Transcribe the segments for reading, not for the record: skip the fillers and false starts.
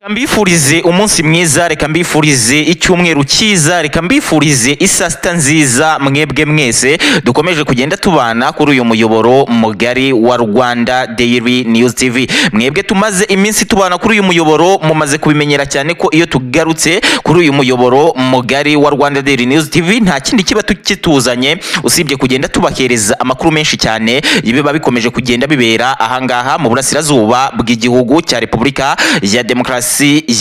Mbifurize umunsi mwiza, reka mbifurize icyumweru cyiza, reka mbifurize isasita nziza mwebwe mwese dukomeje kugenda tubana kuri uyu muyoboro mugari wa Rwanda Daily News TV. Mwebwe tumaze iminsi tubana kuri uyu muyoboro, mumaze kubimenyera cyane ko iyo tugarutse kuri uyu muyoboro mugari wa Rwanda Daily News TV nta kindi kiba tukituzanye usibye kugenda tubahereza amakuru menshi cyane biba bikomeje kugenda bibera ahangaha mu burasirazuba bw'igihugu cya Repubulika ya Demokarasi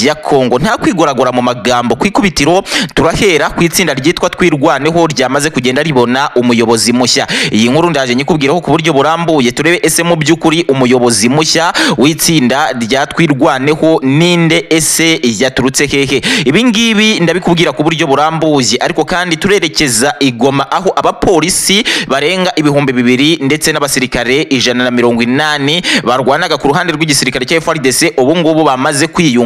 ya Kongo. Nta kwigoragora mu magambo, ku ikubitiro turahera ku itsinda ryitwa Twirwaneho ryamaze kugenda ribona umuyobozi mushya. Iyi nkuru ndaje nyikubwiraho ku buryo burambuye, turebe ese mu by'ukuri umuyobozi mushya w'itsinda rya Twirwaneho ninde, ese yaturutse hehe? Ibi ngibi ndabikubwira ku buryo burambuye, ariko kandi turerekeza i Goma aho abapolisi barenga 2000 ndetse n'abasirikare 180 barwanaga ku ruhande rw'igisirikare cya FARDC ubu ngubu bamaze kwiyunga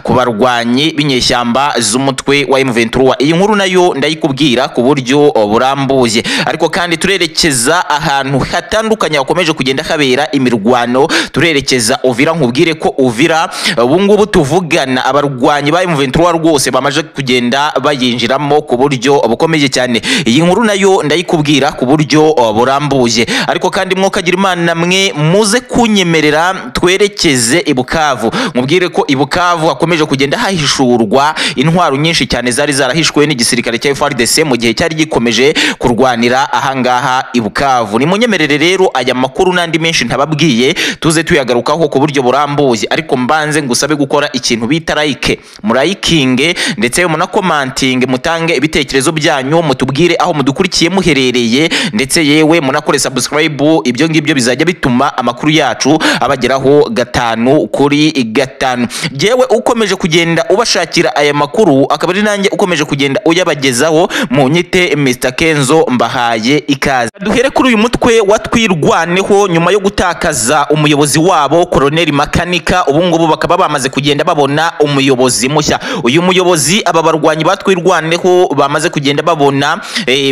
ku barwanyi b'inyeshyamba z'umutwe wa M23. Iyi nkuru nayo ndayikubwira ku buryo burambuye, ariko kandi turerekeza ahantu hatandukanye hakomeje kugenda habera imirwano. Turerekeza Uvira, nkubwire ko Uvira ubu ngubu tuvugana abarwanyi ba M23 rwose bamaze kugenda bayinjiramo ku buryo bukomeye cyane. Iyi nkuru nayo ndayikubwira ku buryo burambuye, ariko kandi mwokagira Imana mwe muze kunyemerera twerekeze i Bukavu, mubwire ko i Bukavu hakomeje kugenda hahishurwa intwaro nyinshi cyane zari zarahishwe n'igisirikare cya FARDC mu gihe cyari gikomeje kurwanira ahangaha i Bukavu. Nimunyemerere rero aya makuru n'andi menshi ntababwiye tuze tuyagarukaho ku buryo burambuye, ariko mbanze ngusabe gukora ikintu bita like, murayikinge ndetse munakomantinge, mutange ibitekerezo byanyu, mutubwire aho mudukurikiye muherereye, ndetse yewe munakore subscribe. Ibyo ngibyo bizajya bituma amakuru yacu abageraho 5 kuri 5. Jewe ukomeje kugenda ubashakira aya makuru akaba ari nanjye ukomeje kugenda uyabagezaho, munyite Mr Kenzo, mbahaye ikaze. Duhere kuri uyu mutwe wa Twirwaneho nyuma yo gutakaza umuyobozi wabo Colonel Makanika, ubu ngubu bakaba bamaze kugenda babona umuyobozi mushya. Uyu muyobozi aba barwanyi ba Twirwaneho bamaze kugenda babona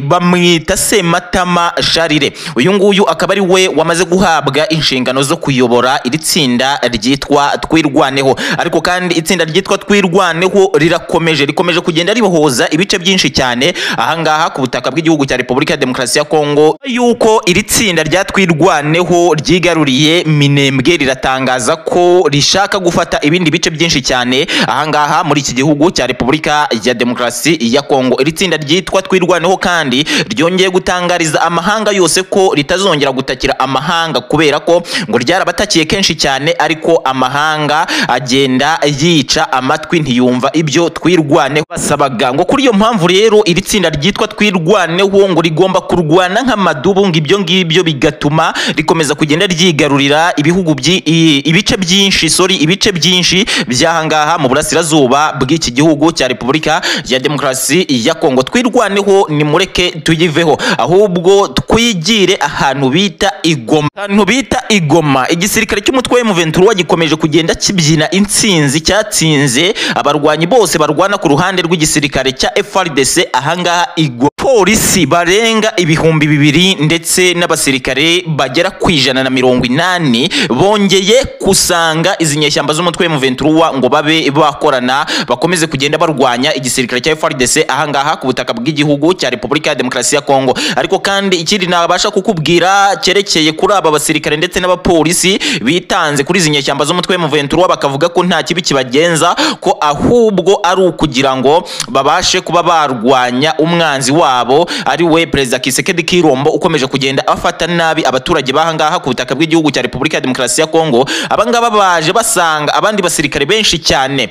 bamwita Sematama Sharire. Uyu nguyu akaba ari we wamaze guhabwa inshingano zo kuyobora iri tsinda ryitwa Twirwaneho. Ariko kandi itsinda ryitwa Twirwaneho rirakomeje, rikomeje kugenda ribohoza ibice byinshi cyane ahangaha ku butaka bw'igihugu cya Repubulika ya Demokarasi ya Kongo. Yuko iri tsinda rya Twirwaneho ryigaruriye Minembwe, riratangaza ko rishaka gufata ibindi bice byinshi cyane ahangaha muri iki gihugu cya Repubulika ya Demokarasi ya Kongo. Iri tsinda ryitwa Twirwaneho kandi ryongeye gutangariza amahanga yose ko ritazongera gutakira amahanga, kubera ko ngo ryarabatakiye kenshi cyane ariko amahanga agenda yica amatwi ntiyumva ibyo Twirwaneho basabaga. Ngo kuri iyo mpamvu rero iri tsinda ryitwa Twirwaneho ngo rigomba kurwana nk'amadubu, ngo ibyo ngibyo bigatuma rikomeza kugenda ryigarurira ibihugu ibice byinshi, sorry, ibice byinshi by'ahangaha mu burasirazuba bw'iki gihugu cya Repubulika ya Demokarasi ya Kongo. Twirwaneho nimureke tuyiveho, ahubwo twigire ahantu bita Igoma. Ahantu bita Igoma, igisirikare cy'umutwe wa M23 gikomeje kugenda kibyina intsinzi cyatsinze abarwanyi bose barwana ku ruhande rw'igisirikare cya FARDC ahangaha Igoma. Polisi barenga 2000 ndetse n'abasirikare bagera ku 180 bongeye kusanga izi nyeshyamba z'umutwe wa M23 ngo babe bakorana bakomeze kugenda barwanya igisirikare cya FARDC ahangaha ku butaka bw'igihugu cya Repubulika ya Demokarasi ya Kongo. Ariko kandi ikindi nabasha kukubwira cyerekeye kuri aba basirikare ndetse n'abapolisi bitanze kuri izi nyeshyamba z'umutwe wa M23, bakavuga ko nta kibi kibagenza, ko ahubwo ari ukugira ngo babashe kuba barwanya umwanzi wabo ari we Perezida Kisekedi Kirombo ukomeje kugenda afata nabi abaturage bahangaha ku butaka bw'igihugu cya Repubulika ya Demokarasi ya Kongo. Abangaba baje basanga abandi basirikare benshi cyane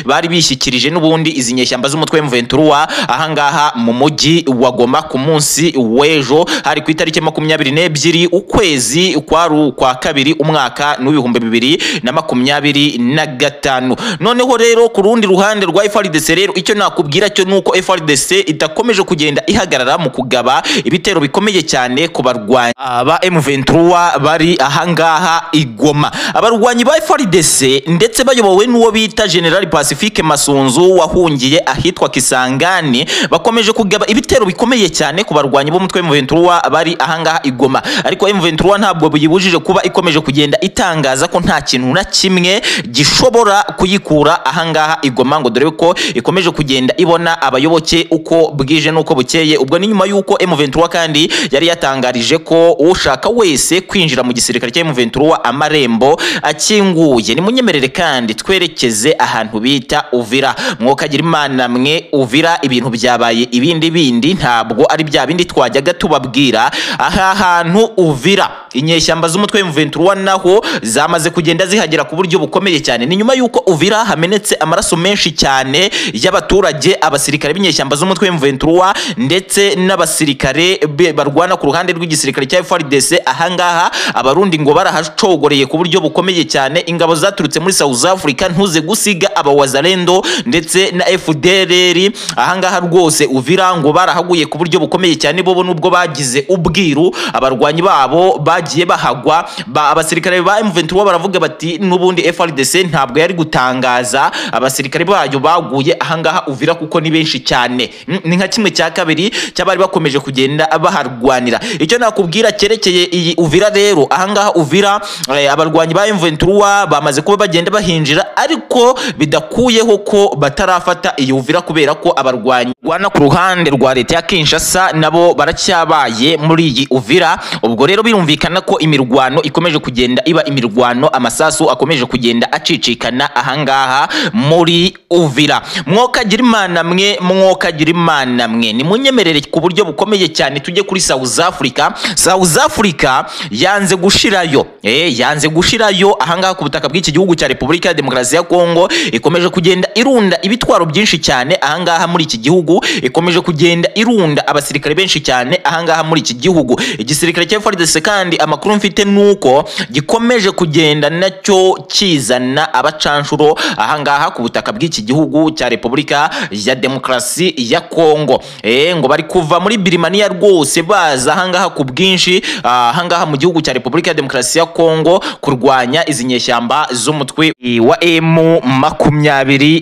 bari bishyikirije n'ubundi izi nyeshyamba z'umutwe wa M23 ahangaha mu mujyi wa Goma ku munsi w'ejo, hari ku itariki 22 ukwezi kwa kabiri umwaka w'2025. Noneho rero ku rundi ruhande rwa FARDC rero icyo nakubwira cyo nuko FARDC itakomeje kugenda ihagarara mu kugaba ibitero bikomeye cyane ku barwanyi ba M23 bari ahangaha i Goma. Abarwanyi ba FARDC ndetse bayobowe n'uwo bita General Pacifique Masunzu wahungiye ahitwa Kisangani bakomeje kugaba ibitero bikomeye cyane ku barwanyi b'umutwe M23 bari ahangaha i Goma. Ariko M23 ntabwo buyibujije kuba ikomeje kugenda itangaza ko nta kintu na kimwe gishobora kuyikura ahangaha i Goma, ngo dore ko ikomeje kugenda ibona abayoboke uko bwije nuko bukeye. Ubwo ni nyuma yuko M23 kandi yari yatangarije ko ushaka wese kwinjira mu gisirikare cya M23 amarembo akinguye. Nimunyemerere kandi twerekeze ahantu bita Uvira. Mwokagira Imana mwe, Uvira ibintu byabaye ibindi bindi, ntabwo ari bya bindi twajyaga tubabwira. Aha hantu Uvira inyeshyamba z'umutwe M23 naho zamaze kugenda zihagera ku buryo bukomeye cyane. Ni nyuma yuko Uvira hamenetse amaraso menshi cyane y'abaturage, abasirikare b'inyeshyamba z'umutwe M23 ndetse n'abasirikare barwana ku ruhande rw'igisirikare cya FARDC. Ahangaha abarundi ngo barahacogoreye ku buryo bukomeye cyane. Ingabo zaturutse muri South Africa ntuze gusiga abawazalendo ndetse na FDLR. Ahangaha rwose Uvira ngo barahaguye ku buryo bukomeye cyane, bobo nubwo bagize ubwiru abarwanyi babo bagiye bahagwa. Abasirikare ba M23 baravuga bati nubundi FARDC ntabwo yari gutangaza abasirikare bayo baguye ahangaha Uvira kuko ni benshi cyane. Ni nka kimwe cya kabiri cy'abari bakomeje kugenda baharwanira. Icyo nakubwira cyerekeye iyi Uvira rero, ahangaha Uvira abarwanyi ba M23 bamaze kuba bagenda bahinjira, ariko bidakuyeho ko batarafata iyi Uvira kubera ko abarwanyi rwana ku ruhande rwa leta ya Kinshasa nabo baracyabaye muri iyi Uvira. Ubwo rero birumvikana ko imirwano ikomeje kugenda iba imirwano, amasasu akomeje kugenda acicikana ahangaha muri Uvira. Mwokagira Imana mwe, mwokagira Imana mwe, nimunyemerere ku buryo bukomeye cyane tujye kuri South Africa. South Africa yanze gushirayo, yanze gushirayo ahangaha ku butaka bw'iki gihugu cya Repubulika ya Demokarasi ya Kongo. Ikomeje kugenda irunda ibitwaro byinshi cyane ahangaha muri iki gihugu, ikomeje kugenda irunda abasirikare benshi cyane ahangaha muri iki gihugu. Igisirikare cya FARDC kandi amakuru mfite nuko gikomeje kugenda nacyo kizana abacanshuro ahangaha ku butaka bw'iki gihugu cya Repubulika ya Demokarasi ya Kongo. Ngo bari kuva muri Birimaniya rwose baza ahangaha ku bwinshi ahangaha mu gihugu cya Repubulika ya Demokarasi ya Kongo kurwanya izi nyeshyamba z'umutwe wa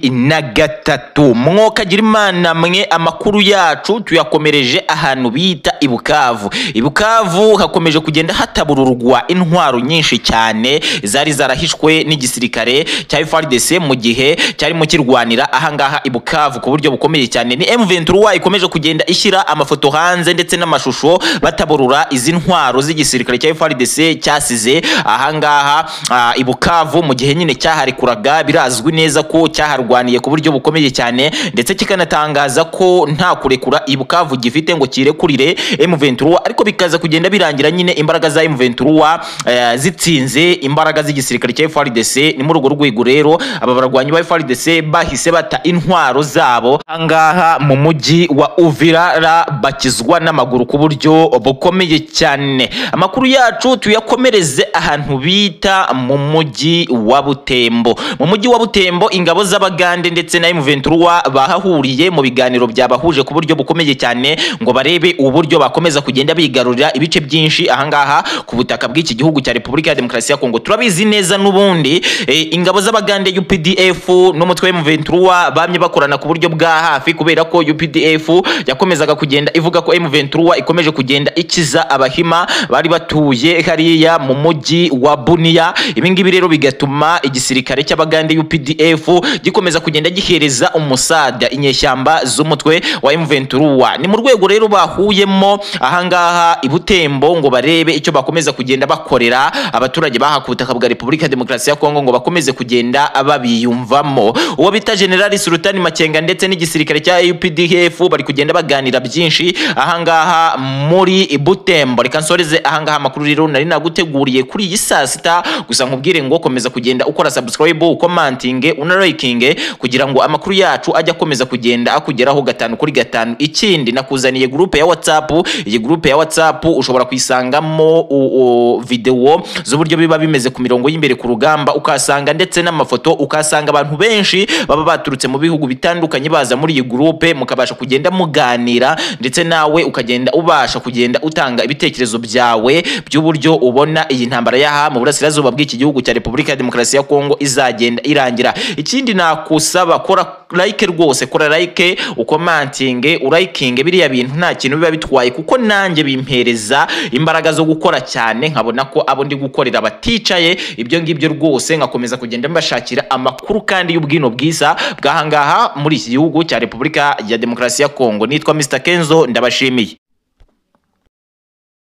M23. Mwokagira Imana mwe, amakuru yacu tuyakomereje ahantu bita Ibukavu. Ibukavu hakomeje kugenda hatabururwa intwaro nyinshi cyane zari zarahishwe n'igisirikare cya FARDC mu gihe cyarimo kirwanira ahangaha Ibukavu ku buryo bukomeye cyane. Ni M23 ikomeje kugenda ishyira amafoto hanze ndetse n'amashusho bataburura izi ntwaro z'igisirikare cya FARDC cyasize ahangaha Ibukavu mu gihe nyine cyaharikuraga. Birazwi neza ko cyaharwaniye ku buryo bukomeye cyane, ndetse kikanatangaza ko nta kurekura Ibukavu gifite ngo kirekurire M23, ariko bikaza kugenda birangira nyine imbaraga za M23 zitsinze imbaraga z'igisirikare cya FARDC. Ni muri urwo rwego rero aba barwanyi ba FARDC bahise bata intwaro zabo ahangaha mu mujyi wa Uvira bakizwa n'amaguru ku buryo bukomeye cyane. Amakuru yacu tuyakomereze ahantu bita mu mujyi wa Butembo. Mu mujyi wa Butembo ingabo z'Abagande ndetse na M23 bahahuriye mu biganiro byabahuje ku buryo bukomeye cyane ngo barebe uburyo bakomeza kugenda bigarurira ibice byinshi ahangaha ku butaka bw'iki gihugu cya Repubulika ya Demokarasi ya Kongo. Turabizi neza n'ubundi ingabo z'Abagande UPDF n'umutwe wa M23 bamye bakorana ku buryo bwa hafi, kubera ko UPDF yakomezaga kugenda ivuga ko M23 ikomeje kugenda ikiza abahima bari batuye hariya mu mujyi wa Bunia. Ibi ngibi rero bigatuma igisirikare cy'Abagande UPDF gikomeza kugenda gihereza umusada inyeshyamba z'umutwe wa M23. Ni mu rwego rero bahuyemo ahangaha i Butembo ngo barebe icyo bakomeza kugenda bakorera abaturage baha ku butaka bwa Repubulika ya Demokarasi ya Kongo ngo bakomeze kugenda babiyumvamo. Uwo bita General Sultani Makenga ndetse n'igisirikare cya UPDF bari kugenda baganira byinshi ahangaha muri Butembo. Reka nsoreze ahangaha amakuru rero nari naguteguriye kuri iyi saa sita, gusa nkubwire ngo komeza kugenda ukora subscribe, ukomantinge, unalikinge kugira ngo amakuru yacu ajye akomeza kugenda akugeraho 5 kuri 5. Ikindi nakuzaniye groupe ya WhatsApp Iyi groupe ya WhatsApp ushobora kuyisangamo video z'uburyo biba bimeze ku mirongo y'imbere ku rugamba, ukasanga ndetse n'amafoto, ukasanga abantu benshi baba baturutse mu bihugu bitandukanye baza muri iyi groupe, mukabasha kugenda muganira, ndetse nawe ukagenda ubasha kugenda utanga ibitekerezo byawe by'uburyo ubona iyi ntambara yaha mu burasirazuba bw'iki gihugu cya Repubulika ya Demokarasi ya Kongo izagenda irangira. Ikindi nakusaba, kora like rwose, kora like, ukomantinge, urayikinge, biriya bintu nta kintu biba bitwaye, kuko nanjye bimpereza imbaraga zo gukora cyane, nkabona ko abo ndi gukorera baticaye, ibyo ngibyo rwose nkakomeza kugenda mbashakira amakuru kandi y'ubwino bwiza bw'ahangaha muri iki gihugu cya Repubulika ya Demokarasi ya Kongo. Nitwa Mr Kenzo, ndabashimiye.